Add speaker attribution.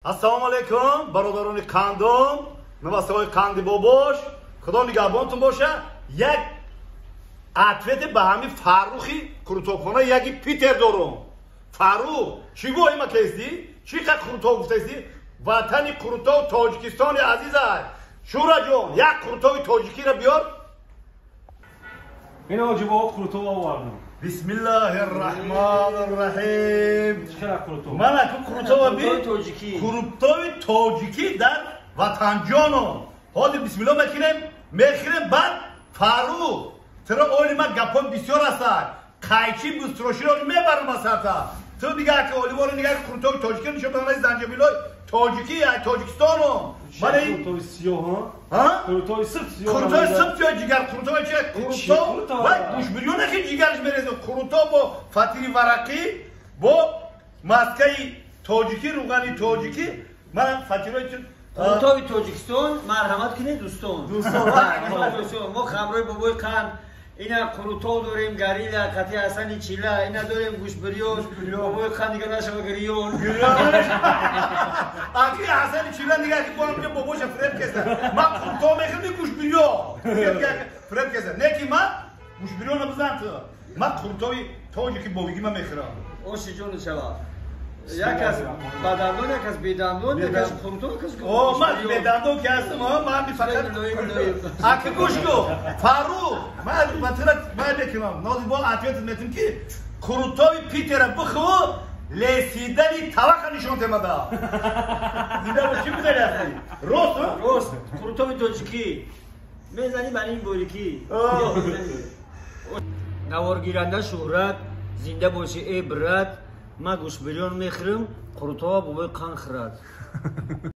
Speaker 1: Ассалому алайкум, бародарони қандом, навасаҳои қанди бобош, Худо нигаҳбонтон боша. Як ответ ба ҳами Фаррухи Крутобхона яки Питер дорум. Фаррух, чӣ гоҳима кестӣ? Чӣ қа Крутов гуфтаистӣ? Ватани Крутов Тоҷикистони азизай. Шураҷон, як Крутови тоҷикиро биёр.
Speaker 2: Ин оҷи бо Крутов овардам.
Speaker 1: Бисмиллаҳир раҳмонир раҳим.
Speaker 2: Чӣ Крутов?
Speaker 1: Ман аку Крутова би. Крутови тоҷикӣ дар ватанҷоно. Ҳозир бисмиллоҳ мекунем, мехӯрем, баъд Фаррух, туро оли ман гапҳо бисёр ҳастанд. Қайчи бустроширо мебарам аз сарта. Ту дига ки оливори дига Крутови тоҷикӣ нишон додани занҷабилои тоҷикӣ, Тоҷикистоно.
Speaker 2: Ман Крутови сиёҳ, ҳа? Крутови сирф сиёҳ.
Speaker 1: Крутови сирф сиёҳ ҷигар, Крутови чи? Крутов ва гӯшбирёне ки ҷигараш мерезад. Крутов бо фатири варақӣ, бо маскаи тоҷикӣ, рӯғани тоҷикӣ. Ман фатирои
Speaker 3: Крутови Тоҷикистон, марҳамат кунед дӯстон. Дӯстон, мо хамрои бобои қанд ина Крутов дорем, горилла, қати Ҳасани Чила, ина дорем гӯшбирён, бобои қанд дига нашава гирён.
Speaker 1: Аки Ҳасани Чила дига ки бо ҳам бобоша фиреб кеса. Ман Крутов мехӯрам, гӯшбирён. Фиреб кеса. Не ки ман гӯшбирёнро бизан ту. Ман Крутови тоҷики бовигӣ ман мехӯрам.
Speaker 3: Оши ҷону шава. Як аз бадандон, як аз бедандон, як аз Крутов, як аз
Speaker 1: О, ман бедандон ки ҳастам, ман фақат аки гӯш кун. Фаррух, ман ба тура ман мекунам. Нозир бо ответ метим ки Крутови Питера бихӯр, лесидани тавақа нишон темада. Дида бо чӣ гузари ҳастӣ? Рост?
Speaker 3: Рост. Крутови тоҷикӣ. Мезанӣ бар ин борикӣ. Наворгиранда шӯҳрат, зинда бошӣ э брат. Ман гӯшбирён мехӯрам, Крутова бобои қанд хӯрад.